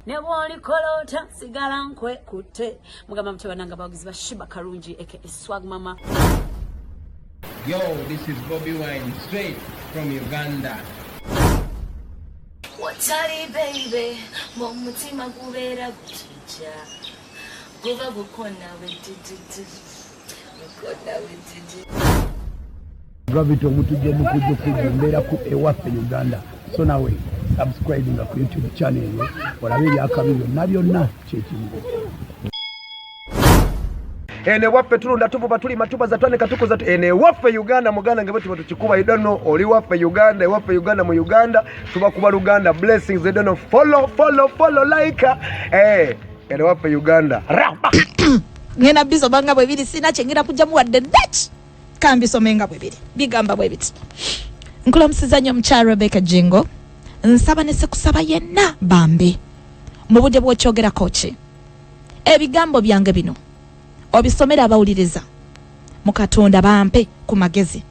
Ne bw'olikola otya, sigala nkwekutte. Mugamba mutya bananga abawagizi ba Shiba Karungi aka Swag Mama? Yo, this is Bobby Wine straight from Uganda. Watali baby, mu mutima gubeera gutujja, guba gukona bwetuttu, gukona bwetuttu. Gravity Omutujju omukujjukujju, mbeera ku Ewaffe Uganda. So nawe subscribinga ku YouTube channel eyo olabe ebyakabi byonna byonna kyekimu. Eno ewaffe tulunda, tuvuba, tulima, tubaza, twanika, tukuza. Eno ewaffe Uganda, muganda nge bwe tuba tukikuba. You don't know, oli waffe Uganda, ewaffe Uganda, mu Uganda tubakuba Luganda blessings. You don't know, follow, follow, follow, like, eh, eno ewaffe Uganda. Raba. Ngenda bisoma nga bwe biri, sina kyengenda kujjamu wadde daki. Kambisome nga bwe biri, bigamba bwe biti. Nkulamusiza nnyo mukyala Rebecca Jingo. Nsaba ne sekusaba yenna bambi mu budde bw'okyogerako ki, ebigambo byange bino obisomere abawuliriza mu Katonda, bampe ku magezi,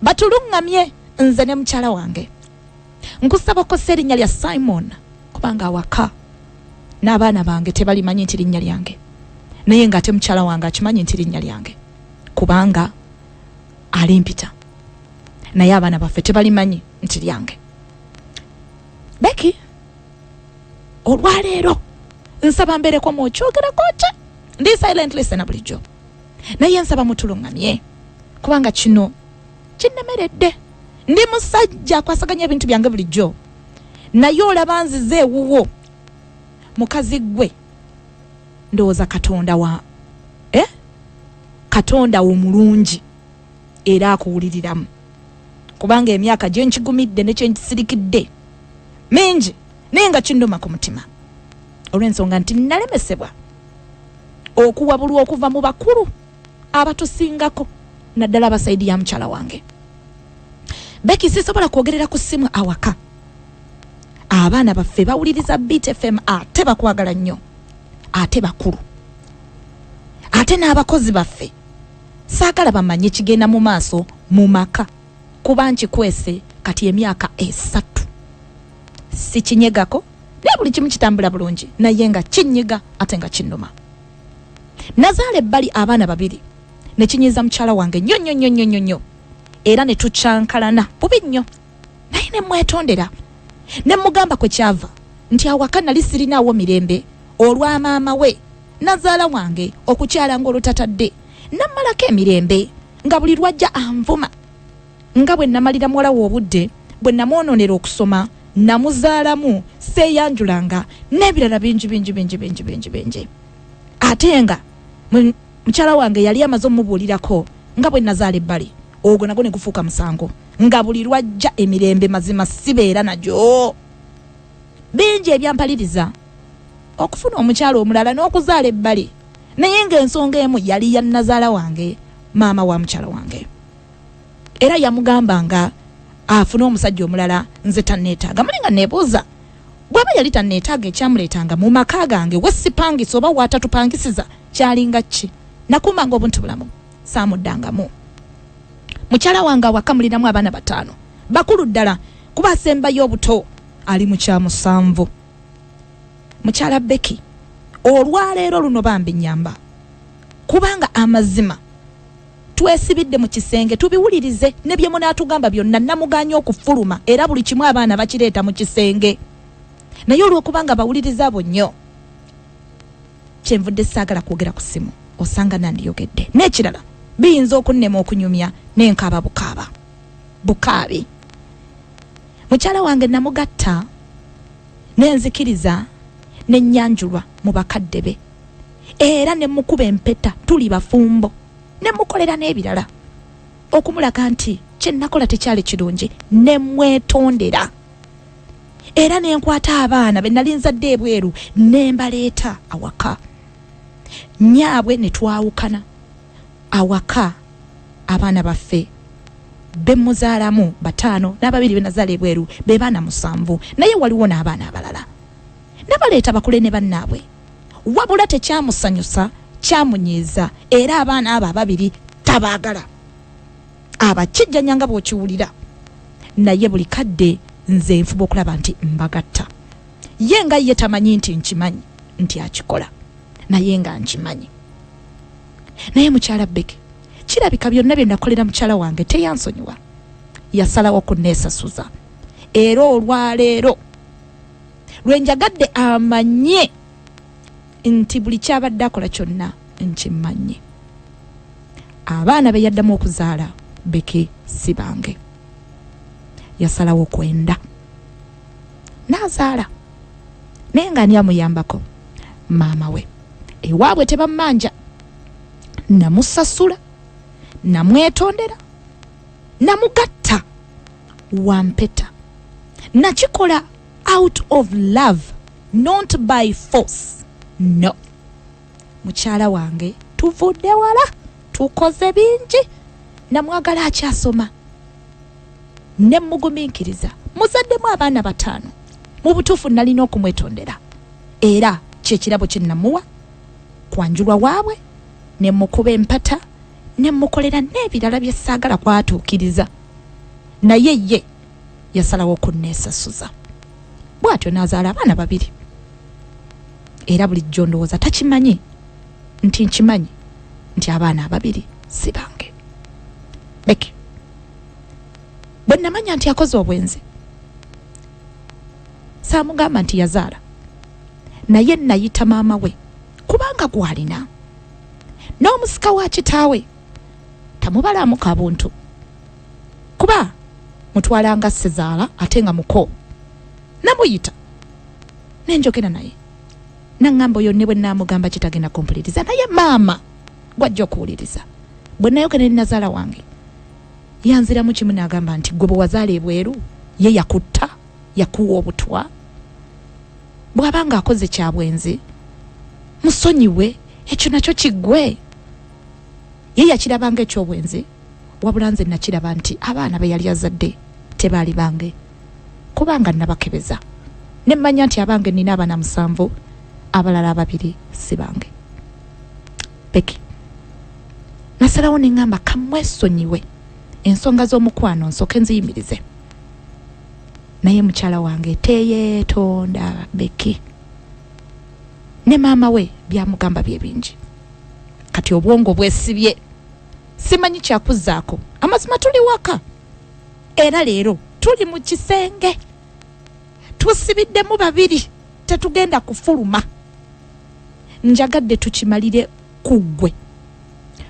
batuluŋŋamye nze ne mukyala wange. Nkusaba okosa erinnya lya Simon, kubanga awaka n'abaana bange tebalimanyi nti linnya lyange, naye ng'ate mukyala wange akimanyi nti linnya lyange kubanga alimpita, naye abaana baffe tebalimanyi nti lyange. Becky, olwaleero nsaba mbeereko mwokyogerako ki. Ndi silent listener bulijjo, naye nsaba mutuluŋŋamye kubanga kino kinnemeredde. Ndi musajja akwasaganya ebintu byange bulijjo, naye olaba nzize ewuwo mukazi gwe. Ndowooza Katonda wa, eh? Katonda omulungi era akuwuliriramu, kubanga emyaka gye nkigumidde ne kyenkisirikidde mingi, naye nga kinnuma ku mutima olw'ensonga nti nalemesebwa okuwabulwa okuva mu bakulu abatusingako, naddala aba side ya mukyala wange. Becky, sisobola kwogerera ku ssimu awaka. Abaana baffe bawuliriza Beat FM, ate bakwagala nnyo, ate bakulu, ate n'abakozi baffe. Saagala bamanye kigenda mu maaso mu maka, kuba nkikwese kati emyaka 3, sikinyegako, naye buli kimu kitambula bulungi, naye nga kinyiga ate nga kinnuma. Nazaala ebbali abaana babiri, ne kinyiiza mukyala wange nnyo nnyo nnyo nnyo nnyo nnyo, era ne tukyankalana bubi nnyo, naye ne mwetondera ne mugamba kwe kyava nti awaka nali sirinaawo mirembe olwa maama we nazaala wange okukyala ng'olutatadde nammalako emirembe, nga buli lwajja anvuma, nga bwe namalira muwala we obudde, bwe namwonoonera okusoma, namuzaalamu seeyanjulanga, n'ebirala bingi bingi bingi bingi bingi bingi, ate nga mukyala wange yali amaze omubuulirako nga bwe nazaala ebbali. Ogwo nagwo ne gufuuka musango, nga buli lwajja emirembe mazima sibeera nagyo. Bingi ebyampaliriza okufuna omukyala omulala n'okuzaala ebbali, naye ng'ensonga emu yali ya nazaala wange, maama wa mukyala wange, era yamugamba nga afune omusajja omulala, nze tanneetaaga. Muli nga neebuuza, bw'aba yali tanneetaaga, ekyamuleetanga mu maka gange we sipangisa oba waatatupangisiza kyalinga ki? Nakuumanga obuntu bulamu, saamuddangamu. Mukyala wange awaka mulinamu abaana bataano, bakulu ddala, kuba asembayo obuto ali mu kyamusanvu. Mukyala Becky, olwaleero luno bambi nyamba, kubanga amazima twesibidde mu kisenge tubiwulirize ne bye munaatugamba byonna. Namuganya okufuluma, era buli kimu abaana bakireeta mu kisenge, naye olw'okubanga bawuliriza abo nnyo, kyenvudde saagala kwogera ku ssimu, osanga nandiyogedde. N'ekirala, biyinza okunnema okunyumya n'enkaaba bukaaba bukaabi. Mukyala wange namugatta nenzikiriza nenyanjulwa mu bakadde be, era ne mukuba empeta tuli bafumbo, ne mukolera n'ebirala okumulaga nti kye nakola tekyali kirungi, ne mwetondera, era nenkwata abaana be nali nzadde ebweru ne mbaleeta awaka. Nyaabwe ne twawukana awaka. Abaana baffe bemuzaalamu bataano n'ababiri benazaala ebweru, be baana musanvu, naye waliwo n'abaana abalala nabaleeta bakule ne bannaabwe. Wabula tekyamusanyusa, kyamunyiiza, era abaana abo ababiri tabaagala, abakijjanya nga bw'okiwulira. Naye buli kadde nze nfuba okulaba nti mbagatta. Ye nga ye tamanyi nti nkimanyi nti akikola, naye nga nkimanyi. Naye mukyala Becky, kirabika byonna bye nakolera mukyala wange teyansonyiwa, yasalawo kunneesasuza. Era olwaleero lwe njagadde amanye nti buli kyabadde akola kyonna nkimanye. Abaana be yaddamu okuzaala Becky si bange. Yasalawo kwenda n'azaala, naye nga ani amuyambako? Maama we. Ewaabwe tebammanja. Namusasula, namwetondera, namugatta wampeta. Nakikola out of love, not by force. No, mukyala wange tuvudde wala, tukoze bingi. Namwagala akyasoma ne mugumiikiriza, muzaddemu abaana 5. Mu butuufu nalina okumwetondera, era kyekirabo kye namuwa kwanjulwa waabwe, ne mukuba empata, ne mukolera n'ebirala bye saagala kwatuukiriza. Naye ye yasalawo okunneesasuza, bw'atyo n'azaala abaana 2. Era bulijjo ndowooza takimanyi nti nkimanyi nti abaana 2 si bange. Becky, bwe namanya nti akoze obwenzi, saamugamba nti yazaala, naye nayita maama we kubanga gwalina n'omusika wa kitaawe tamubalaamu kabuntu, kuba mutwalanga ssezaala ate nga muko. Namuyita nenjogera naye, naŋŋamba oyo ne bwe naamugamba kitagenda kumpuliriza, naye maama gwajja okuwuliriza. Bwe nayogera ne nazaala wange, yanziramu kimu n'agamba nti gwe bwe wazaala ebweru ye yakutta, yakuwa obutwa. Bw'abanga akoze kya bwenzi musonyiwe, ekyo nakyo kiggwe. Ye yakirabanga eky'obwenzi, wabula nze nakiraba nti abaana be yali azadde tebaali bange, kubanga nabakebeza ne mmanya nti abange nnina abaana 7, abalala 2 si bange. Becky, nasalawo ne ŋŋamba kamwesonyiwe ensonga z'omukwano nsooke nziyimirize. Naye mukyala wange teyeetonda Becky, ne maama we byamugamba bye bingi. Kati obwongo bwesibye, simanyi kyakuzzaako. Amazima tuli waka, era leero tuli mu kisenge, tusibiddemu 2, tetugenda kufuluma. Njagadde tukimalire ku ggwe,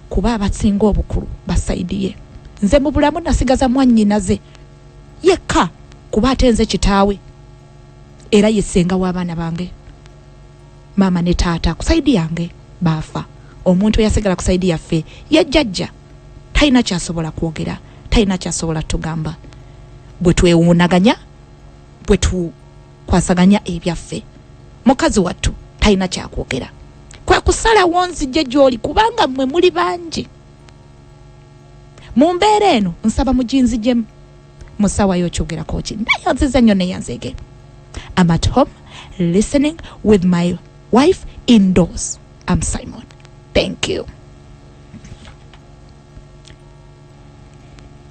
kuba abasinga obukulu basaidiye. Nze mu bulamu nasigaza mwannyinaze yekka, kuba ate nze kitaawe era ye ssenga w'abaana bange. Maama ne taata ku saidi yange baafa. Omuntu eyasigala ku saidi yaffe ye jjajja, talina kyasobola kwogera, talina kyasobola tugamba. Bwe twewuunaganya, bwe tukwasaganya ebyaffe, mukazi wattu talina kyakwogera. Kwe kusalawo nzije gy'oli, kubanga mmwe muli bangi mu mbeera eno. Nsaba muginzijemu mu ssaawa y'okyogerako ki. Nayanziza nnyo, neyanzeege. I'm at home listening with my wife indoors. I'm Simon. Thank you.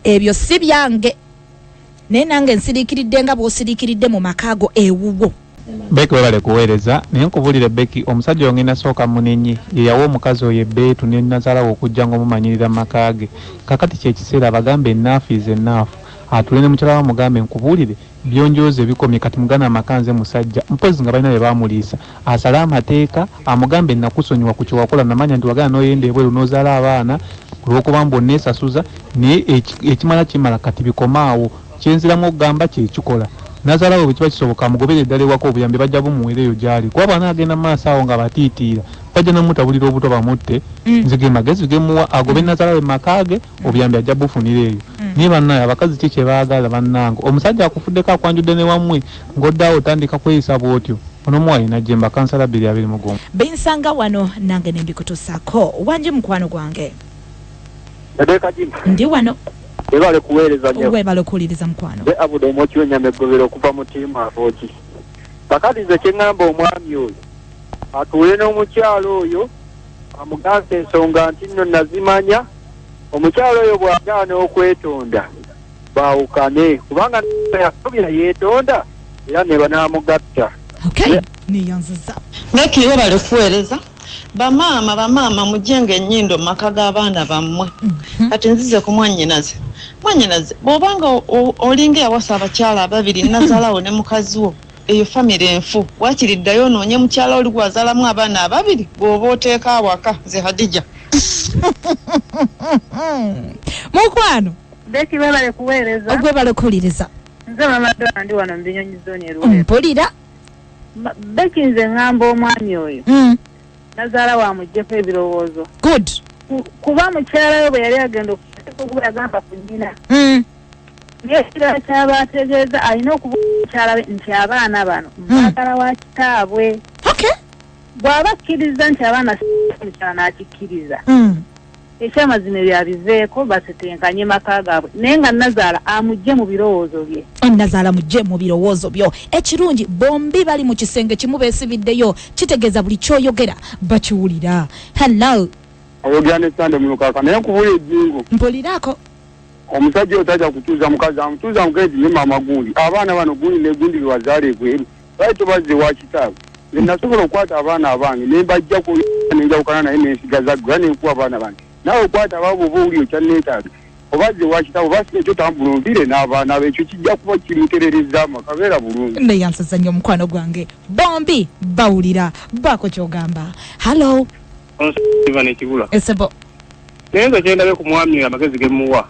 Ebyo si byange, naye nange nsiriikiridde nga bw'osiriikiridde mu maka go ewuwo. Becky, webale kuweereza, naye nkubulire Becky, omusajja oyo ngenda sooka munenye. Ye yawa omukazi oyo ebbeetu ne nazaalawe okujja ng'omumanyirira mu maka ge. Kakati kye kiseera abagambe enough is enough. Atule ne mukyala we amugambe nkubuulire byonjooze bikomye kati mugana amaka nze musajja. Mpozzi nga balina bye baamuliisa. Asale amateeka amugambe nakusonyiwa ku kye wakola, namanya nti wagenda n'oyenda ebweru n'ozaala abaana olw'okuba mbu onneesasuza, naye ekimala kimala kati bikome awo. Kyenziramu okugamba kyekikola. Nazaala we bwe kiba kisoboka amugobere ddala ewaka, obuyambi bajja bumuweera eyo gy'ali, kuba bw'anaagenda mu maaso awo nga batiitiira bajja namutabulira obutwa bamutte. Nze ge magezi ge muwa, agobe nazaala we mu maka ge, obuyambi ajja bufunira eyo. Naye bannange abakazi ki kye baagala bannange? Omusajja akufuddeko akwanjudde ne wammwe ng'odda awo otandika kweyisa bw'otyo. Onomuwa alina jjemba kansala 2021. Binsanga wano nange ne mbikutuusaako. Wangi mukwano gwange. Ndi wano. Webale kuweereza nnyo. Webale okuwuliriza mukwano. Nze Abudu omwoki w'ennyama eggobero okuva mu ttiimu Abooki. Kakati nze kye ŋŋamba omwami oyo atuule n'omukyala oyo amugambe ensonga nti nno nazimanya. Omukyala oyo bw'agaana okwetonda Baawukane, kubanga yasobya yeetonda era ne banaamugatta. Okay, neyanziza. Becky, webale kuweereza. Bamaama, bamaama, mujjenga ennyindo mu maka g'abaana bammwe. Kati nzize ku mwannyinaze. Mwannyinaze, bw'obanga olinga eyawasa abakyala ababiri, nazaalawo ne mukazi wo, eyo famire enfu. Waakiri ddayo onoonye mukyala oli gwazaalamu abaana ababiri bw'oba oteeka awaka. Nze Hadija. Mukwano. Becky, webale kuweereza. Ogwebale kuwuliriza. Nze Mama Dora, ndi wano mu Binyonyi zone e Luweero. Mpulira. Becky, nze ŋŋamba omwami oyo nazaala wamuggyeko ebirowoozo. Good. Kuba mukyala we bwe yali agenda okuba yagamba ku nnyina. Naye ekirala kyaba ategeeza, alina okuba mukyala we nti abaana bano mbaagala wa kitaabwe. Bw'aba akkiriza nti abaana si mukyala n'akikkiriza, ekyamazima ebyo abiveeko, batetenkanye maka gaabwe, naye nga nazaala amugye mu birowoozo bye. Nazaala mugye mu birowoozo byo. Ekirungi bombi bali mu kisenge kimu, beesibiddeyo, kitegeeza buli kyoyogera bakiwulira. Hello. Oyogera ne Sande Mulukaka, naye nkubuulira ejjingo. Mpulirako. Omusajja oyo tajja kutuuza mukazi, amutuuza mukazi ne maama gundi. Abaana bano gundi ne gundi bewazaala ebweru, lwaki tobazze wa kitaabwe? Nze nasobola okukwata abaana abange ne mbajjako nenjawukana naye nensigaza gwe era nenkuwa abaana bange. Naawe okwata abaabo oba owuli okyanneetaaga, obazze wa kitaabwe, oba si ekyo tambula onviire n'abaana be, ekyo kijja kuba kimuterereza amaka, beera bulungi. Neyansiza nnyo omukwano gwange. Bombi bawulira, baako kyogamba. Hallo. Ivan Ekibula. Esebo. Naye nze kyendabe ku mwami oyo, amagezi ge muwa,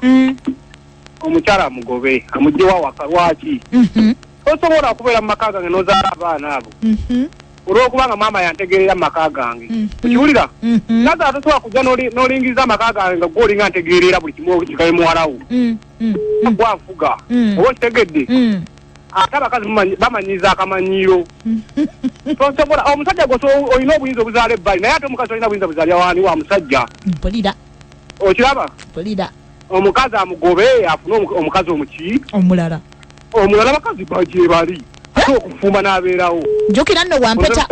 omukyala amugobe, amugyewo awaka. Lwaki? Tosobola kubeera mu maka gange n'ozaala abaana abo olw'okubanga maama yantegeerera mu maka gange. Okiwulira? Nazaala tosobola kujja n'olingiza amaka gange nga gwe olinga ntegeerera buli kimu kikabe muwalawo gwanfuga. Oba okitegedde? Ate abakazi bamanyiza akamanyiiro. Tosobola, omusajja gwe olina obuyinza obuzaala ebbali, naye ate omukazi olina buyinza buzaalya wani wa musajja. Mpulira. Okiraba? Mpulira. Omukazi amugobe, afune omukazi omuki omulala. Omulala, abakazi bagye bali ate okufumba n'abeerawo. Jjukira nno wampeta.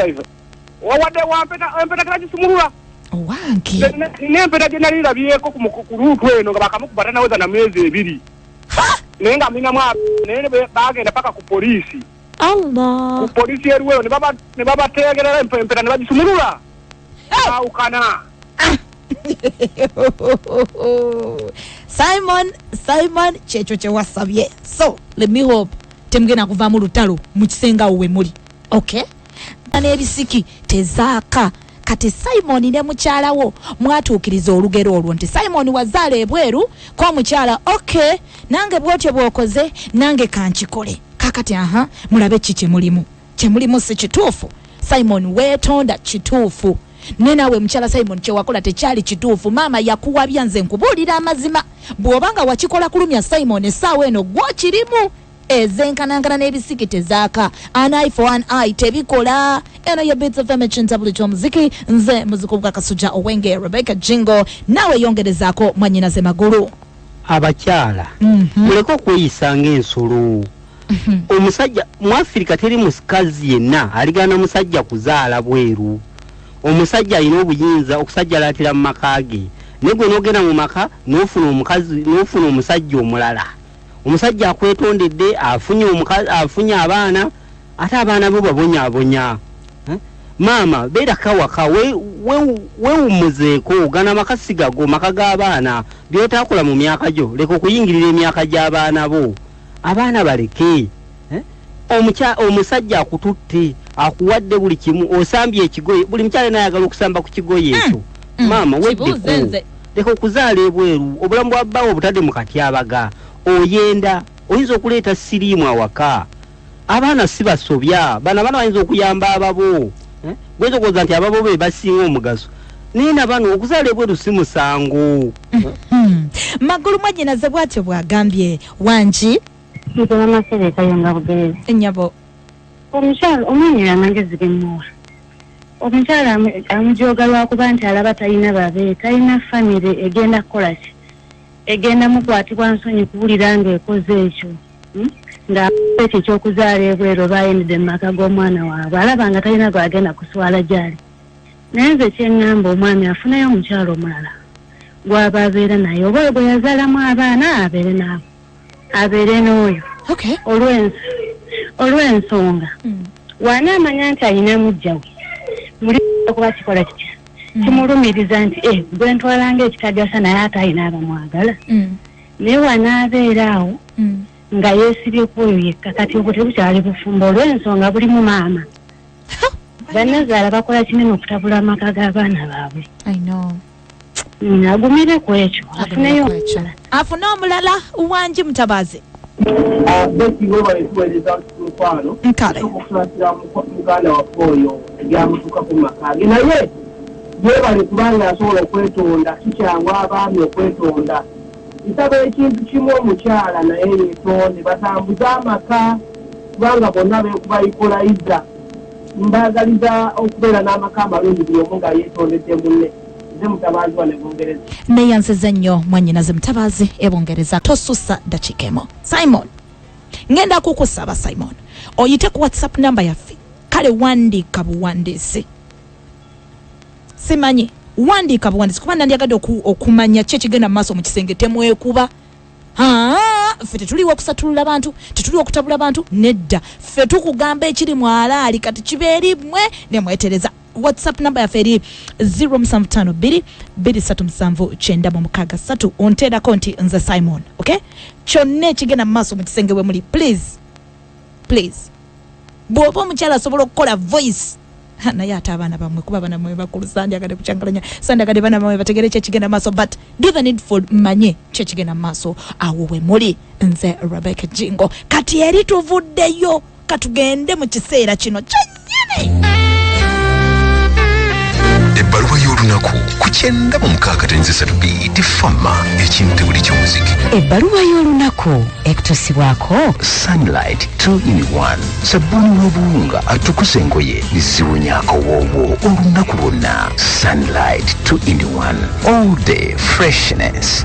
Wawadde wampeta, empeta tebakisumulula. Owange. Nina empeta gye nali ndabyeko ku luutu eno nga bakamukuba tanaweza na myezi 2, naye nga mulinamu naye ne bagenda paka ku poliisi. Allah. Ku poliisi eruweero ne babateegerera empeta ne bagisumulula, baawukana. Simon, Simon, kyekyo kyewasabye, so let me hope temugenda kuvaamu lutalo mu kisenge awo we muli. Okay, n'ebisiki tezaaka. Kati Simon ne mukyala wo mwatuukiriza olugero olwo nti Simon wazaala ebweru ko omukyala, okay, nange bwotyo bw'okoze nange kankikole. Kakati aha, mulabe ki kyemulimu. Kyemulimu si kituufu. Simon weetonda, kituufu, ne naawe mukyala Simon kyewakola tekyali kituufu. Maama yakuwabya. Nze nkubuulira amazima, bw'obanga wakikola kulumya Simon, essaawa eno gwokirimu ezenkanankana n'ebisiki tezaaka. An eye for an eye tebikola. Eno ye Bits of ekinta buli kyomuziki. Nze muziki bwa Kasujja Owenge Rebecca Jingo. Naawe yongerezaako mwanyinaze Magulu. Abakyala, muleke okweyisa ng'ensolo. Omusajja mu Afirika, teri mukazi yenna aligana musajja kuzaala bweru. Omusajja alina obuyinza okusajjalaatira mu maka ge, naye gwe n'ogenda mu maka n'ofuna omukazi, n'ofuna omusajja omulala. Omusajja akwetondedde, afunye omukazi, afunye abaana, ate abaana bo babonyaabonya. Eh? Maama beerako awaka, weewummuzeeko. Gana amaka si gago, maka g'abaana. Byotaakola mu myaka gyo, leka okuyingirira emyaka gy'abaana bo. Abaana baleke. Eh? Omusajja akututte, akuwadde buli kimu, osambye ekigoye. Buli mukyala nayagala okusamba ku kigoye ekyo. Maama, Kibuuze weddeko, nze. leka okuzaala ebweru. Obulamu bwa bbaawo obutadde mu katyabaga. Oyenda, oyinza okuleeta siriimu awaka. Abaana si basobya bano, abaana bayinza okuyamba ababo. Eh? Gwenza okulowooza nti ababo be basinga omugaso, naye nabano okuzaala ebweru si musango. Magulu mwanyinaze bwatyo bwagambye. Wangi. Nze Mamasebe Kayonga Bugerezi. Ennyabo. Omukyala, omwami oyo amagezi gemuwa, omukyala amujoga lwakuba nti alaba talina babe, talina famire egenda kukola ki, egenda mukwatibwa nsonyi kuwulira ng'ekoze ekyo, Nga ekyo ekyokuzaala ebweru oba ayendedde mu maka g'omwana waabwe, alaba nga talina gwagenda kuswala gyali. Naye nze kyeŋŋamba, omwami afunayo omukyala omulala gw'aba abeera naye, oba oyo gwe yazaalamu abaana abeere naabo. Abeere n'oyo. Olw'ensonga wanaamanya nti alina mujja we muli okuba kikola kitya kimulumiriza nti gwe ntwalanga ekitagasa naye ate alina abamwagala. Naye wanaabeera awo nga yeesibye ku oyo yekka, kati obwo tebukyali bufumbo olw'ensonga bulimu maama. Bannazaala bakola kinene okutabula amaka g'abaana baabwe. Agumire ku ekyo, afuneyo afune omulala. Wangi Mutabazi? Becky, webale tuweereza mukwano. Nkale. Okusaasira muganda waffe oyo ebyamutuukako mu maka ge, naye yeebale kubanga asobola okwetonda. Kikyangu abaami okwetonda. Nsaba ekintu kimu, omukyala naye yeetonde, batambuze amaka, kubanga bonna beekuba equalizer. Mbaagaliza okubeera n'amaka amalungi, buli omu nga yeetondedde munne. Nze Mutabazi wa Nebungereza. Neyanziza nnyo mwannyinaze Mutabazi ebungereza. Tosussa dakiika emu, Simon. Ngenda kukusaba Simon oyite ku WhatsApp namba yaffe. Kale wandiika buwandiisi, simanyi, wandiika buwandiisi, kuba nandyagadde okumanya ki ekigenda mu maaso mu kisenge. Temwekuba. Ffe tetuliwo okusatulula bantu, tetuliwo okutabula bantu, nedda. Ffe tukugamba ekiri mu alaali, kati kiba eri mmwe nemwetereza. WhatsApp namba yaffe eri 0752 237 963. Onteerako nti nze Simon, okay? Kyonna ekigenda mu maaso mu kisenge we muli, please, please. Bw'oba omukyala asobola okukola voice. Ha, naye ate abaana bammwe, kuba abaana bammwe bakulu, sandyagadde kukyankalanya, sandyagadde baana bammwe bategere ki ekigenda mu maaso, but do the needful, mmanye ki ekigenda mu maaso awo we muli. Nze Rebecca Jingo. Kati eri tuvuddeyo, katugende mu kiseera kino kyennyini. Ebbaluwa y'olunaku ku 96.3 Beat Fama, ekintu buli ky'omuziki. Ebbaluwa y'olunaku ekutuusibwako Sunlight 2 in 1, sabbuuni w'obuwunga atukuza engoye ziwonya akawoowo olunaku lwonna. Sunlight 2 in 1, all day freshness.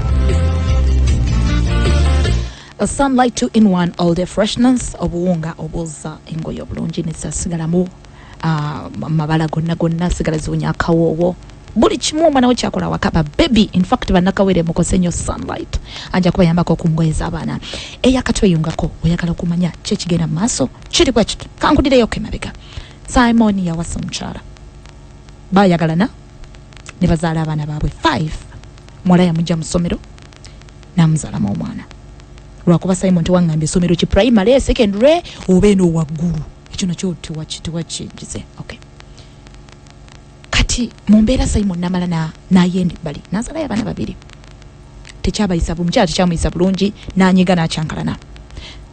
Sunlight 2 in 1, all day freshness, obuwunga obwoza engoye obulungi nezasigalamu mabala gonna gonna, sigala ziwonya akawoowo, buli kimu omwana we kyakola waka. Ba baby, in fact bannakawere, mukose nnyo Sunlight, ajja kubayambako ku ngoye z'abaana. Eyakatweyungako, oyagala okumanya ki ekigenda mu maaso, kiri bwe kito. Kankudireyo emabega. Simon yawasa omukyala, bayagalana ne bazaala abaana baabwe 5. Muwala yamujja mu ssomero n'amuzaalamu omwana. Lwakuba Simon tewaŋŋambye essomero ki, primary, secondary oba eno waggulu, ekyo nakyo tewakigize. Okay, kati mu mbeera Simon namala n'ayenda ebbali n'azalayo abaana babiri. Tekyabayisa, omukyala tekyamuyisa bulungi, n'anyiga n'akyankalana.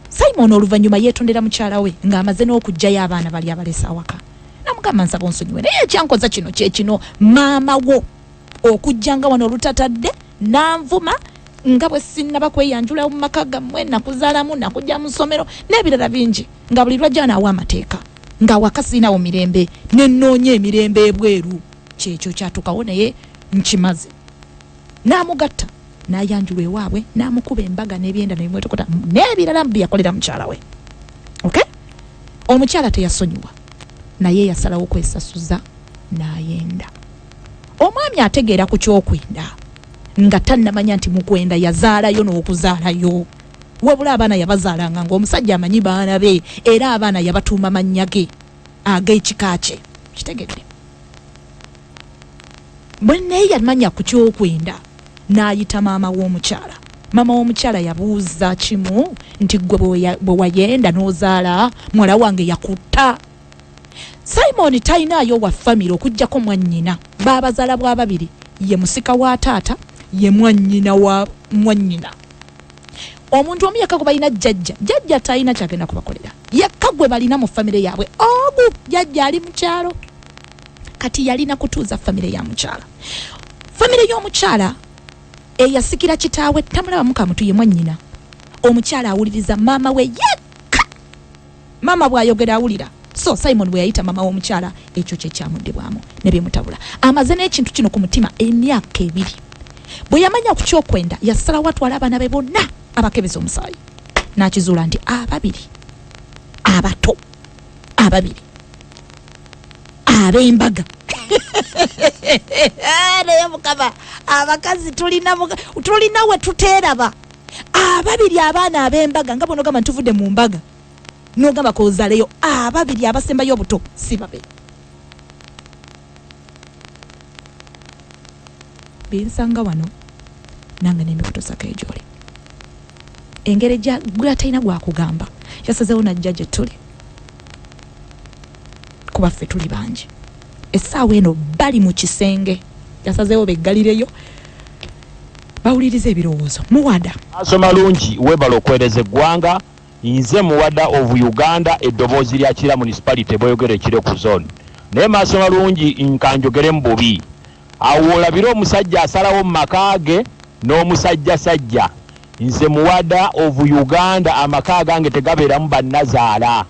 Simon oluvannyuma yeetondera mukyala we ng'amaze n'okugjayo abaana bali abalesa awaka, namugamba, "Nsaba onsonyiwe, naye ekyankoza kino kyekino, maama wo okujjanga wano olutatadde nanvuma nga bwe sinnaba kweyanjula mu maka gammwe, nakuzaalamu, nakujja mu ssomero n'ebirala bingi, nga buli lwajja naawa amateeka, nga waka siinawo mirembe, nenoonya emirembe ebweru. Kyekyo kyatukawo, naye nkimaze." N'amugatta n'ayanjula ewaabwe, n'amukuba embaga n'ebyenda nebimwetokota n'ebirala bye yakolera mukyala we. Okay, omukyala teyasonyiwa, naye yasalawo okwesasuza n'ayenda. Omwami ategeera ku kyokwenda nga tannamanya nti mukwenda yazaalayo n'okuzaalayo, wabula abaana yabazaalanga ng'omusajja amanyi baana be, era abaana yabatuuma mannya ge ag'ekika kye. Kitegedde bwe naye yamanya ku kyokwenda n'ayita maama w'omukyala. Maama w'omukyala yabuuza kimu nti, "Gwe bwe wayenda n'ozaala muwala wange yakutta?" Simon talinaayo wa famire okugjako mwannyina. Baabazaala bwa babiri, ye musika wa taata, ye mwannyina wa mwannyina. Omuntu omu yekka gwe balina, jjajja. Jjajja talina kyagenda kubakolera, yekka gwe balina mu famire yaabwe ogu jjajja ali mu kyalo. Kati yalina kutuuza famire ya mukyala. Famire y'omukyala eyasikira kitaawe tamulabamu kamutu, ye mwannyina. Omukyala awuliriza maama we yekka, maama bw'ayogera awulira. So Simon bwe yayita maama w'omukyala, ekyo kyekyamuddibwamu ne bimutabula. Amaze n'ekintu kino ku mutima emyaka 2. Bwe yamanya ku kyokwenda, yasalawo atwala abaana be bonna abakebeza omusaayi, n'akizuula nti ababiri abato, ababiri ab'embaga. Naye Mukama, abakazi tulina we tuteeraba. Ababiri abaana ab'embaga nga bw'onogamba ntuvudde mu mbaga n'ogamba koozaleyo ababiri abasembayo obuto si babe. Binsanga wano nange nembikutusako egyoli engeri gwatalina gwakugamba yasazeewo najja gye tuli kuba ffe tuli bangi. Essaawa eno bali mu kisenge yasazeewo beggalireyo bawulirize ebirowoozo. Muwada Maaso malungi, webala okuweereza eggwanga. Nze Muwada of Uganda, eddoboozi lya Kira Municipality bweyogera ekiro ku zone. Naye maaso malungi, nkanjogere mu bubi awo olabire omusajja asalawo mu maka ge n'omusajjasajja. Nze Muwada of Uganda, amaka gange tegabeeramu bannazaala.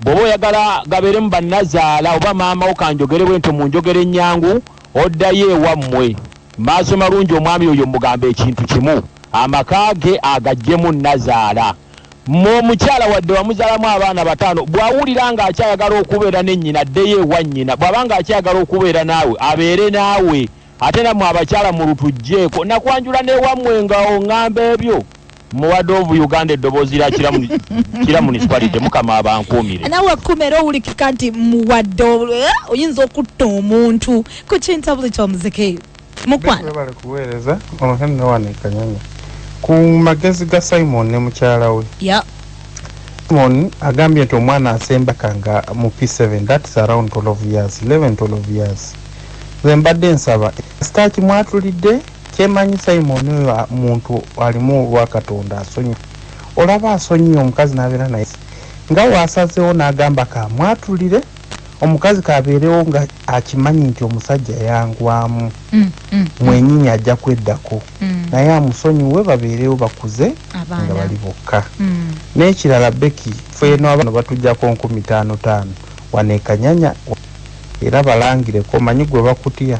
Bw'oba oyagala gabeeremu bannazaala oba maama wo, kanjogere bwe nto mu njogera ennyangu, oddayo ewammwe. Maaso malungi, omwami oyo mugamba ekintu kimu, amaka ge agaggyemu nnazaala. Mmwe omukyala wadde wamuzaalamu abaana 5, bw'awulira ng'akyayagala okubeera ne nnyina addeyo ewa nnyina, bw'aba ng'akyayagala okubeera naawe abeere naawe. Ate nammwe abakyala mulutuggyeko nakwanjula n'ewammwe nga oŋŋamba ebyo. Muwada of Uganda, eddoboozi lya Kira Municipality, Mukama abankuumire. Nawe kumera owulikika nti muwadde oyinza okutta omuntu ku kintabuli ky'omuziki mukwano. Webale kuweereza. Ono Henry wano e Kanyanya ku magezi ga Simon ne mukyala we. Simon agambye nti omwana asembaka nga mu P7, that's around 12 years, 11 12 years. Nze mbadde nsaba sitaaki mwatulidde kyemanyi Simon oyo muntu alimu olwakatonda asonyi olaba asonyiye omukazi n'abeera naye nga waasazeewo n'agamba kamwatulire omukazi kabeerewo nga akimanyi nti omusajja yangwamu mwenyini ajja kweddako naye amusonyiwe babeerewo bakuze nga bali bokka. N'ekirala Becky, ffe eno abaana batujjako 5,000 wano e Kanyanya era balangireko omanyi gwe bakutya.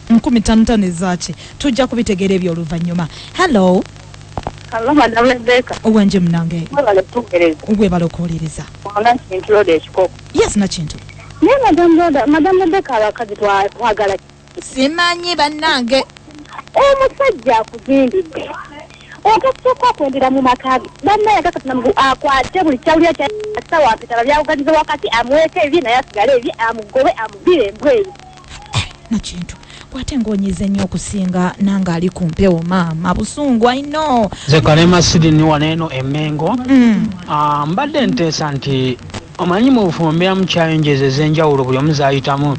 5,000 ezaki? Tujja kubitegeera ebyo oluvannyuma. Hello. Hello, Madam Rebecca. Owenje munange. Mwebale kutuweereza. Webale okuwuliriza. Ona Kintu Roda ekikoko. Yes, Nakintu. Naye Madam Roda, Madam Rebecca, abakazi twagala Simanyi bannange. Omusajja akuzimbidde. Ogasooka okwendera mu maka ge. Bannaye akakati akwate buli kyawulira kya sawa mpitaba byakuganiza wakati amuweeko ebye naye asigale ebye amugobe amubire embwa eyo. Nakintu kwate ng'onyize nnyo okusinga nange ali ku mpewo maama busungu ayino. Nze Kalema Sidini wano eno Emmengo. Mbadde nteesa nti omanyi mu bufumbo mbeeramu challenges ez'enjawulo buli omu z'ayitamu,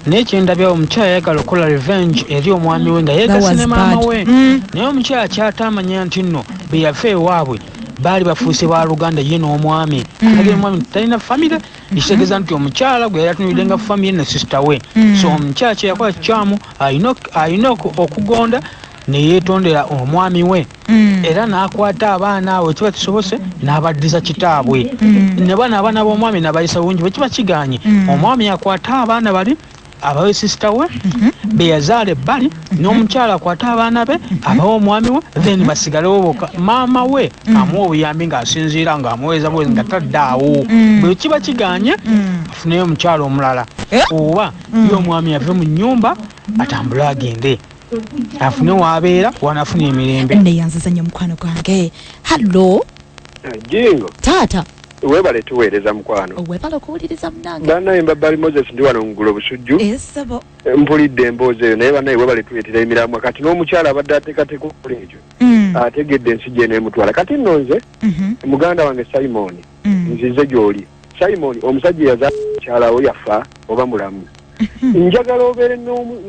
naye kyendabyawo omukyala yayagala okukola revenge eri omwami we nga yeegase ne maama we. Naye omukyala kyatamanya nti nno bwe yafa ewaabwe baali bafuuse baluganda ye n'omwami. Agera omwami talina famire, ekitegeeza nti omukyala gwe yali atunulidde nga famire ne sister we. So omukyala kye yakola kikyamu, alina okugonda ne yeetondera omwami we era n'akwata abaana abo kiba kisobose n'abaddiza kitaabwe ne bano abaana b'omwami n'abayisa bulungi. Bwe kiba kiganye, omwami akwate abaana bali abawe sister we be yazaala ebbali, n'omukyala akwate abaana be abawe omwami we, then basigalewo bokka. Maama we amuwa obuyambi ng'asinziira ng'amuweeza buwezi nga taddaawo. Bwe kiba kiganye, afuneyo omukyala omulala oba ye omwami ave mu nnyumba atambule agende afune waabeera wanafuna emirembe. Neyanziza nnyo mukwano gwange. Hallo. Jingo. Taata. Webale tuweereza mukwano. Webale okuwuliriza munange. Bannaye Mbabali Moses ndi wano ngulo Busujju. Esebo. Mpulidde emboozi eyo naye bannaye webale tuleetera emiramwa. Kati n'omukyala abadde ateekateeka okukola ekyo ategedde ensi gye neemutwala. Kati nno nze muganda wange Simon nzize gy'oli. Simon, omusajja yazaala mukyala we yafa oba mulamu? Njagala obeere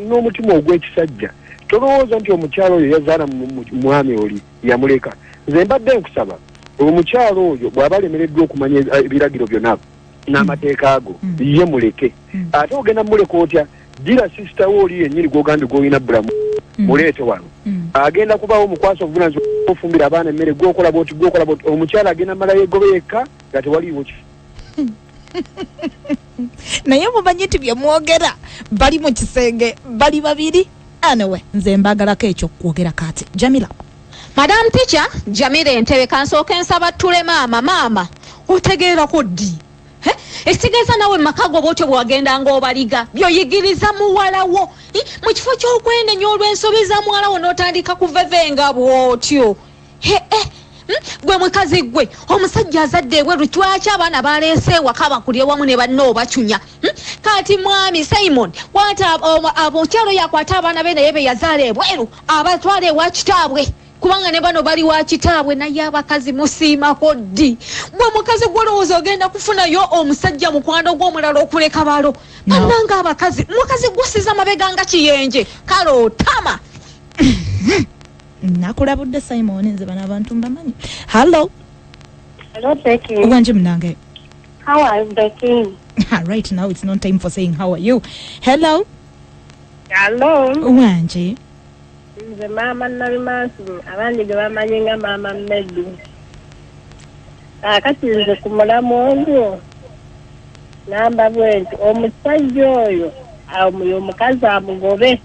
n'omutima ogw'ekisajja. Tolowooza nti omukyala oyo yazaala mwami oli yamuleka. Nze mbadde nkusaba omukyala oyo bw'aba alemereddwa okumanya ebiragiro byonna n'amateeka ago ye muleke. Ate ogenda muleka otya? Gira sister wo oli yennyini gw'ogambye gw'olina bulamu muleete wano. Agenda kubaawo omukwasa obuvunaanyizibwa ofumbira abaana emmere gw'okola bw'oti gw'okola bw'oti. Omukyala agenda mala yeegobe yekka nga tewaliiwo ki. Naye mumanyi nti bye mwogera bali mu kisenge bali babiri. Anyway, nze mbagalako ekyo kwogera kati. Jamila. Madam Teacher, Jamila Entebe, kansooke nsaba ttule maama. Maama, otegeerako ddi? Ekitegeeza nawe mu maka go bw'otyo bw'wagenda ng'obaliga by'oyigiriza muwala wo. Mu kifo ky'okwenenya olw'ensobi za muwala wo n'otandika kuvevenga bw'otyo. Gwe mukazi gwe omusajja azadde ebweru, lwaki abaana baleese ewaka bakulye wamu ne banne obacunya? Kati mwami Simon, kwata omukyalo yakwata abaana be naye be yazaala ebweru abatwala ewa kitaabwe, kubanga ne bano bali wa kitaabwe. Naye abakazi musiimako ddi? Gwe mukazi gw'olowooza ogenda kufunayo omusajja mukwano gw'omulala okuleka balo? Bannange abakazi, mukazi gwosiza mabega nga kiyenje, kale otama. Nakulabudde Simon, nze bano abantu mbamanyi. Hello. Hello, Becky. Wanje mnange. How are you, Becky? Right now it's not time for saying how are you. Hello. Hello. Wanje. Nze mama Nabimansi, abandi ge bamanyi nga mama Medu. Kaakati nze ku mulamu ogwo namba bwe nti omusajja oyo omukazi amugobe,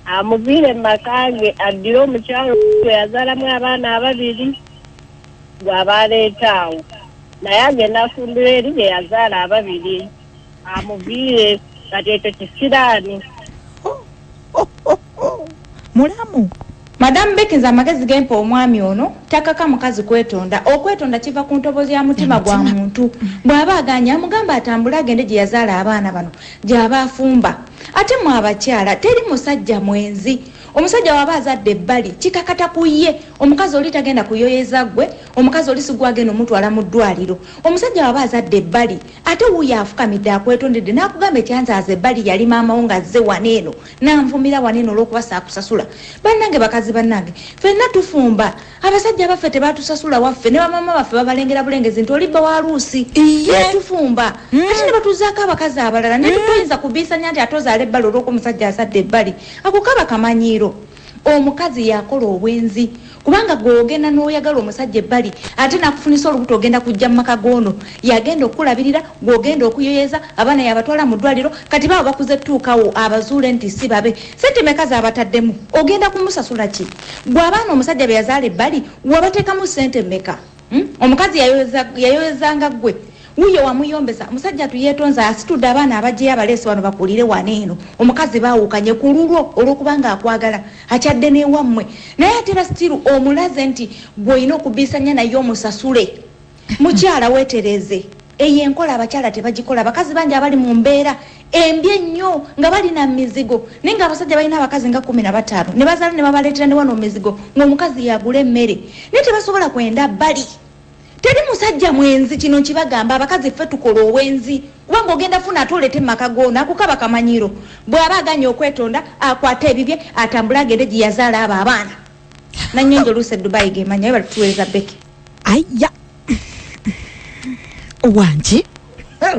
amuviire mu maka ge, addire omukyalo gwe yazaalamu abaana ababiri gw'aba aleeta awo, naye agenda afumbira eri gye yazaala ababiri, amuviire. Kati ekyo kisiraani. Mulamu. Madamu Becky, nze amagezi gempa omwami ono, takaka mukazi kwetonda. Okwetonda kiva ku ntobozi ya mutima gwa muntu. Bw'aba aganya amugamba atambule agende gye yazaala abaana bano gy'aba afumba. Ate mwe abakyala, teri musajja mwenzi. Omusajja waba azadde ebbali kikakata ku ye. Omukazi oli tagenda kuyoyeza ggwe, omukazi oli si gwagenda omutwala mu ddwaliro. Omusajja waba azadde ebbali ate wuuyo afukamidde akwetondedde n'akugamba ekyanzaaza ebbali yali maama wo ng'azze wano eno n'anvumira wano eno olw'okuba saakusasula. Bannange bakazi bannange, ffenna tufumba. Abasajja baffe tebatusasula waffe, ne bamaama baffe babalengera bulengezi nti oli bba wa luusi. Tufumba ate ne batuzaako abakazi abalala, naye toyinza kubiisanya nti ate ozaala ebbali olw'okuba omusajja azadde ebbali. Ako kaba kamanyiiro. Omukazi yakola obwenzi, kubanga gw'ogenda n'oyagala omusajja ebbali ate nakufunisa olubuto, ogenda kujja mu maka g'ono, yagenda okukulabirira, gw'ogenda okuyoyeza abaana, yabatwala mu ddwaliro. Kati baabo bakuze tuukawo abazuule nti si babe, sente meka z'abataddemu? Ogenda kumusasula ki? Gwe abaana omusajja be yazaala ebbali wabateekamu sente mmeka? Omukazi yayoyezanga ggwe, wuyo wamuyombesa. Omusajja tuyeetonza, asitudde abaana abajjeyo abaleese wano bakulire wano eno. Omukazi baawukanye ku lulwo olw'okubanga akwagala, akyadde n'ewammwe, naye ate era sitiru omulaze nti gw'olina okubiisanya naye omusasule. Mukyala weetereze, eyo enkola abakyala tebagikola. Abakazi bangi abali mu mbeera embi ennyo nga balina mizigo, naye nga abasajja balina abakazi nga 15 ne bazaala ne babaleetera ne wano mizigo, ng'omukazi yagula emmere, naye tebasobola kwenda bbali. Teri musajja mwenzi, kino nkibagamba abakazi ffe tukola obwenzi, kubanga ogenda funa ate oleete mu maka g'ono, ako kaba kamanyiiro. Bw'aba aganye ookwetonda akwate ebibye atambule agende gye yazaala abo abaana. Nanyonjo oluusi e Dubai gemanya we balituweereza Becky. Aya wangi.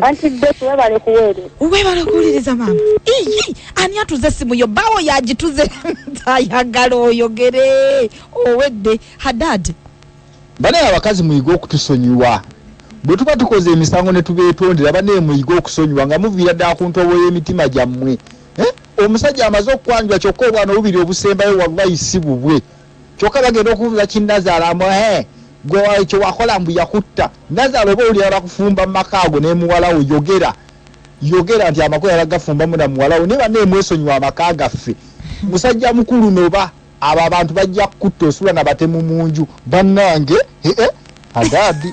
Anti Becky, webale kuweereza. Webale kuwuliriza maama. Iyi, ani atuze essimu yo? Bawo yagituze tayagala oyogere owedde. Hadad. Bane abakazi muyige okutusonyiwa. Bwe tuba tukoze emisango ne tubeetondera, bane muyige okusonyiwa nga muviira ddala ku ntobo y'emitima gyammwe. Omusajja amaze okukwanjula kyokka obwana obubiri obusembayo wallahi si bubwe. Kyokka bagenda okuvuza kinnazaala gwe ekyo wakola mbu yakutta. Nazaala oba owulira bakufumba mu maka ago ne muwala wo, yogera. Yogera nti amaka yagafumbamu na muwala wo, naye banne mwesonyiwa amaka gaffe. Musajja mukulu noba abo abantu bajja kukutta osula na batemu mu nju. Bannange, Hadadi.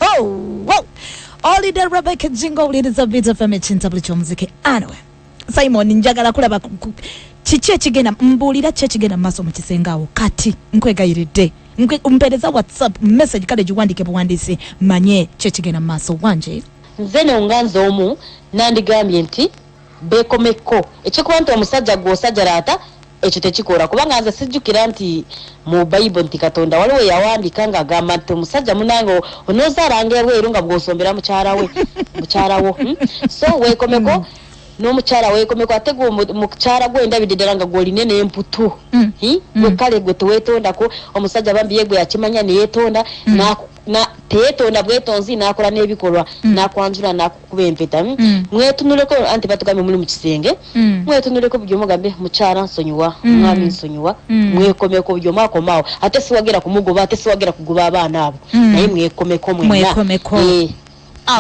Olide Rebecca Jingo owuliriza Beat FM ekintabuli ky'omuziki. Anyway, Simon njagala kulaba kiki ekigenda, mbuulira ki ekigenda mu maaso mu kisenge awo kati nkwegayiridde. Mpeereza WhatsApp message kale giwandiike buwandiisi manye ki ekigenda mu maaso. Wanje. Nze no nga nze omu nandigambye nti beekomeko ekyokuba nti omusajja gw'osajjalaata ekyo tekikola, kubanga nze sijjukira nti mu Bayibuli nti Katonda waliwo yawandiika ng'agamba nti omusajja munange onoozaalanga ebweru nga bw'osombera mukyala wo. So weekomeko n'omukyala weekomeko, ate gwe mukyala gwe ndabidde ddala nga gw'olina n'emputu. Gwe kale gwe teweetondako, omusajja bambi ye gwe yakimanya ne yeetonda, teyeetonda bwetonzi n'akola n'ebikolwa, n'akwanjula n'akukuba empeta. Mwetunuleko, anti batugambye muli mu kisenge, mwetunuleko buli omu ogambe mukyala nsonyiwa, mwami nsonyiwa, mwekomeko buli omu akomaawo. Ate siwagira kumugoba, ate siwagira kugoba abaana abo, naye mwekomeko mwenna. Mwekomeko.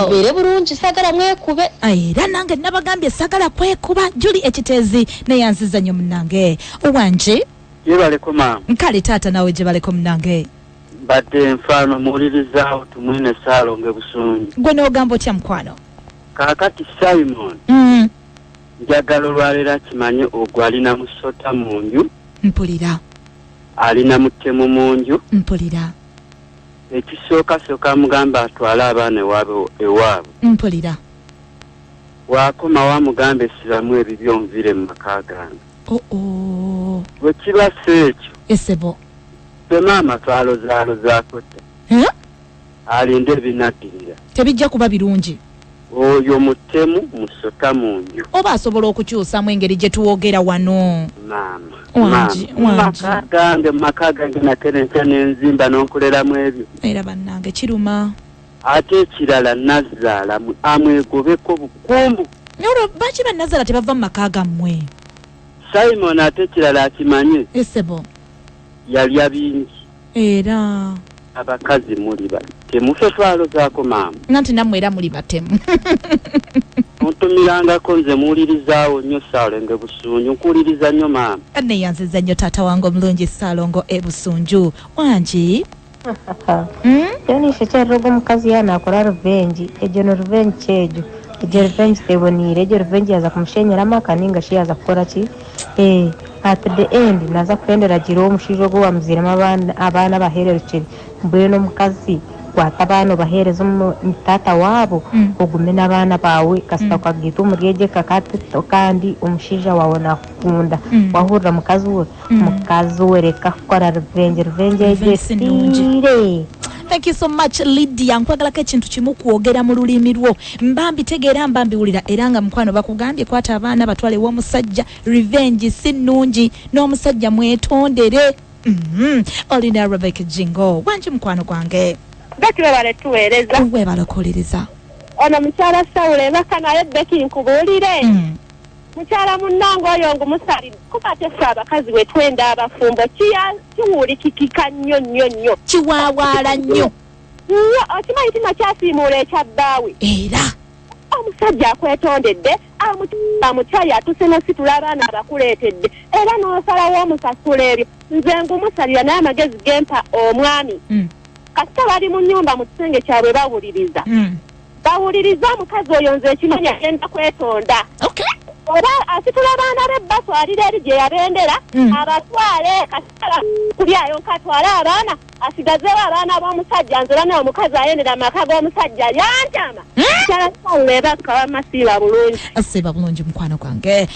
Mubeere bulungi, saagala mwekube. Era nange nabagambye saagala kwekuba. Julie Ekiteezi neyanziza nnyo munnange. Owanje. Gyebaleko maama. Nkale taata, naawe gyebaleko munnange. Mbadde nfaano muwulirizaawo Tumwine Ssaalongo Busunju. Gwe n'ogamba otya mukwano? Kaakati Simon. Njagala olwaleero akimanye ogwo alina musota mu nju. Mpulira. Alina mutemu mu nju. Mpulira. Ekisooka sooka amugamba atwale abaana ewaabwe. Mpulira. Waakoma wamugamba essiramu ebibyo nvire mu maka gange. Oh. Bwe kiba si ekyo. Essebo. Ffe maama twalozaalozaako dda. Alinde ebinaddirira. Tebijja kuba birungi. Oyo mutemu musota mu nju. Oba asobola okukyusamu engeri gye tuwogera wano. Maama. Wangi, wangi. Maka gange nakera enkya n'enzimba n'onkoleramu ebyo. Era bannange kiruma. Ate ekirala nazzaala amwegobeko bukumbu. Olwo baki bannazaala tebava mu maka gammwe? Simon ate ekirala akimanye. Essebo. Yalya bingi. Era. Abakazi muli batemu. Ffe twalozaako maama. Nanti nammwe era muli batemu. Ntumirangako nze muwulirizaawo nnyo Ssaalongo Busunju. Nkuwuliriza nnyo maama. Neeyanziza nnyo taata wange omulungi Ssaalongo e Busunju. Wangi. Kyonisho kyarira omukazi yaanakora revenge, egyo ni revenge ki egyo? Egyo revenge teboniire, egyo revenge yaaza kumushenyera amaka ninga shi yaaza kukora ki? At the end naaza kuhendera agiire omushaija ogu owamuzairemu abaana abahererukire. Mbwenu omukazi kwata abaana obaheereze taata waabo ogume n'abaana baawe kasita okagaitwa omuri egyo eka kandi omushaija waawe naakukunda. Wahurira mukazi we reka kukora revenge, revenge egyo esiire. Thank you so much Lydia. Nkwagalako ekintu kimu kwogera mu lulimi lwo. Mba mbitegeera, mba mbiwulira era nga mukwano bakugambye kwata abaana batwale ew'omusajja. Revenge si nnungi n'omusajja mwetondere. Olina Rebecca Jingo. Wangi mukwano gwange. Becky webale tuweereza. Webale okuwuliriza. Ono mukyala Sawulo ebaka naye Becky nkubuulire. Mukyala munnange oyo ngumusalidde kuba ate ffe abakazi bwe twenda abafumbo kiwulikikika nnyo nnyo nnyo. Kiwaawaala nnyo. Nnyo okimanyi kino kyasiimuula ekya bbaawe. Era. Omusajja akwetondedde amukyayi atuse n'ositula abaana abakuleetedde era n'osalawo omusasula ebyo. Nze ngumusalira naye amagezi gempa omwami. Kasita bali mu nnyumba mu kisenge kyabwe bawuliriza. Bawuliriza omukazi oyo nze ekimanyi agenda kwetonda. Oba asitula abaana be batwalira eri gye yabendera, abatwale kasita kulyayo nkatwale abaana, asigazeewo abaana b'omusajja. Nze era omukazi ayendera amaka g'omusajja yantama. Mukyala Sawulo ebaka wamma siiba bulungi. Asiiba bulungi mukwano gwange.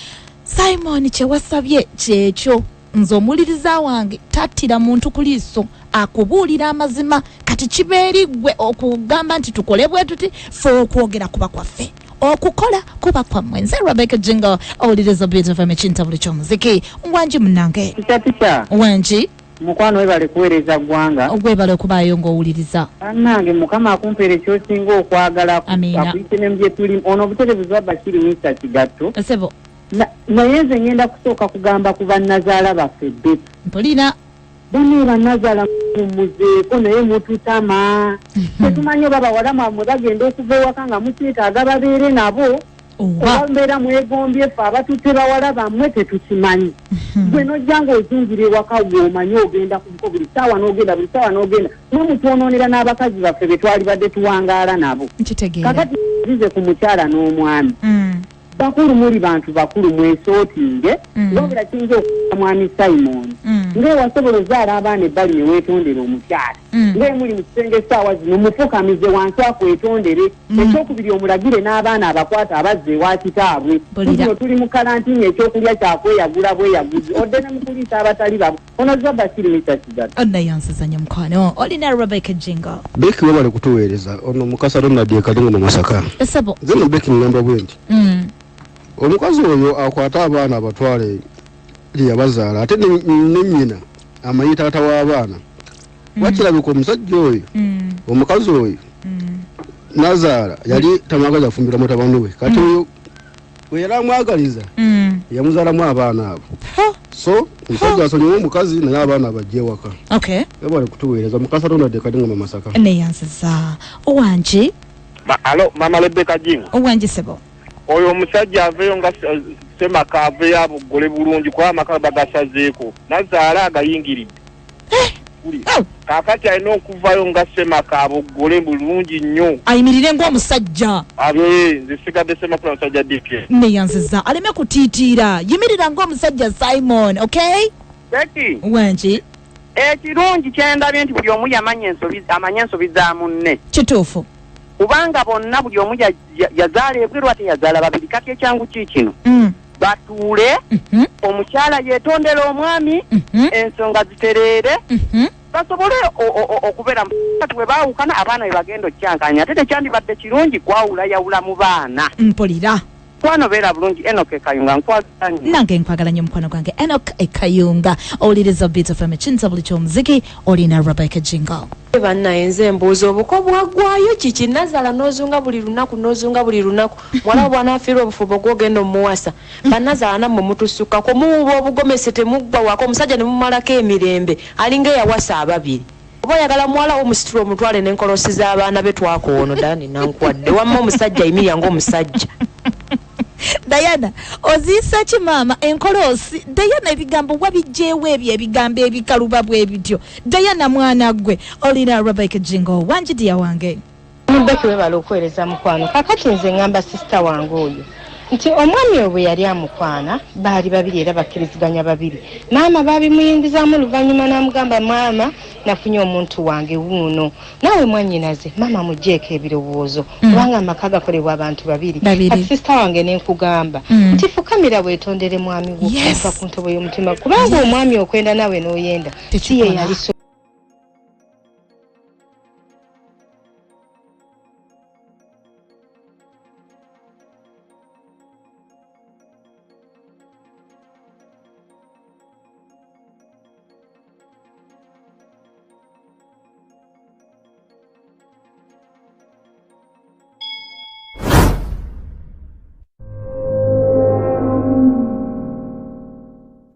Simon kye wasabye kyekyo. Nze omuwuliriza wange tattira muntu ku liiso, akubuulira amazima. Kati kiba eri ggwe okugamba nti tukole bwe tuti, ffe okwogera kuba kwaffe, okukola kuba kwammwe. Nze Rebecca Jingo, owuliriza Beat FM ekintabuli ky'omuziki. Wangi munnange. Tica. Wangi. Mukwano webale kuweereza ggwanga. Webale okubaayo ng'owuliriza. Bannange Mukama akumpeere ky'osinga okwagala. Amiina. Akuyite ne mu bye tulimu. Ono obutereevu bwa Bashiri Mr. Kigatto. Ssebo. Naye nze ngenda kusooka kugamba ku bannazaala baffe Betty. Mpulira. Banne bannazaala mumuzeeko naye mututama. Tetumanyi oba bawala mwammwe bagenda okuva ewaka nga mukyetaaga babeere nabo. Oba mbeera mwegombye ffe abatutte bawala bammwe tetukimanyi. Gwe n'ojja ng'ozungira ewaka w'omanyi ogenda ku buli ssaawa n'ogenda buli ssaawa n'ogenda. Mwe mutwonoonera n'abakazi baffe be twalibadde tuwangaala nabo. Nkitegeera. Kakati nzize ku mukyala n'omwami. Bakulu muli bantu bakulu mwesootinge. Wabula kiyinza okuba mwami Simon. Ng'ewasobola ozaala abaana ebbali ne weetondera omukyala. Ng'emuli mu kisenge essaawa zino mufukamize wansi akwetondere. Ekyokubiri omulagire n'abaana abakwata abazza ewa kitaabwe. Tuno tuli mu kalantiini ekyokulya kyakweyagula bweyaguzi. Odde ne mukuliisa abatali babo. Ono Zwa Bashiri Mr. Kigatto. Onnayansiza nnyo mukwano. Olina Rebecca Jingo. Becky webale kutuweereza. Ono Mukasa Ronald e Kalingo mu Masaka. Essebo. Nze nno Becky ngamba bwe nti. Omukazi oyo akwata abaana abatwale gye yabazaala ate ne nnyina amanyi taata w'abaana. Wakirabika omusajja oyo, omukazi oyo nazaala yali tamwagaza afumbira mutabani we. Kati oyo bwe yali amwagaliza yamuzaalamu abaana abo. So omusajja asonyiwe omukazi naye abaana abajje ewaka. Webale kutuweereza. Mukasa Ronald e Kalingo mu Masaka. Neeyanziza. Owangi. Alo Mama Rebecca Jingo. Owangi ssebo. Oyo omusajja aveeyo nga Ssemaka aveeyo abuggole bulungi kuba amaka bagasazeeko. Nazaala agayingiridde. Ssemakuli. Kaakati alina okuvayo nga Ssemaka aboggole bulungi nnyo. Ayimirire ng'omusajja. Abe nze sigadde Ssemakula musajja DP. Neyanziza aleme kutiitiira. Yimirira ng'omusajja Simon, okay? Becky. Wengi. Ekirungi kyendabye nti buli omu yamanya ensobi, amanya ensobi za munne. Kituufu. Kubanga bonna buli omu yazaala ebweru ate yazaala babiri. Kati ekyangu ki kino? Batuule, omukyala yeetondera omwami, ensonga zitereere, basobole okubeera kati bwe baawukana abaana bwe bagenda okukyankanya. Ate tekyandibadde kirungi kwawulayawula mu baana. Mpulira. Mukwano beera bulungi. Enoch Ekayunga, nkwagala nnyo. Nange nkwagala nnyo mukwano gwange Enoch Ekayunga. Owuliriza Beat FM ekinza buli ky'omuziki, olina Rebecca Jingo. Bannaye nze mbuuza obuko bwaggwayo kiki? Nazaala n'ozunga buli lunaku, n'ozunga buli lunaku. Muwala wo bw'anaafiirwa obufumbo gw'ogenda omuwasa. Bannazaala nammwe mutusukkako, muwuba obugomese temuggwa waka, omusajja ne mumalako emirembe, alinga eyawasa ababiri. Oba oyagala muwala wo musitule omutwale n'enkolosi z'abaana be twakoono Dani nankwadde. Wamma omusajja yimirira ng'omusajja. Diana, oziisa ki maama enkoloosi? Diana, ebigambo wabijjeewo ebyo ebigambo ebikaluba bwe bityo. Diana mwana ggwe, olina Rebecca Jingo, wangidiya wange. Becky webale okuweereza mukwano. Kakati nze ŋŋamba sisita wange oyo nti omwami oyo bwe yali amukwana baali babiri era bakkiriziganya babiri. Maama baabimuyingizaamu oluvannyuma n'amugamba maama nafunye omuntu wange wuuno. Naawe mwannyinaze maama muggyeko ebirowoozo kubanga amaka gakolebwa abantu babiri. Kati sisita wange ne nkugamba nti fukamira weetondere mwami wo okuva ku ntobo y'omutima kubanga omwami okwenda naawe n'oyenda si ye yali.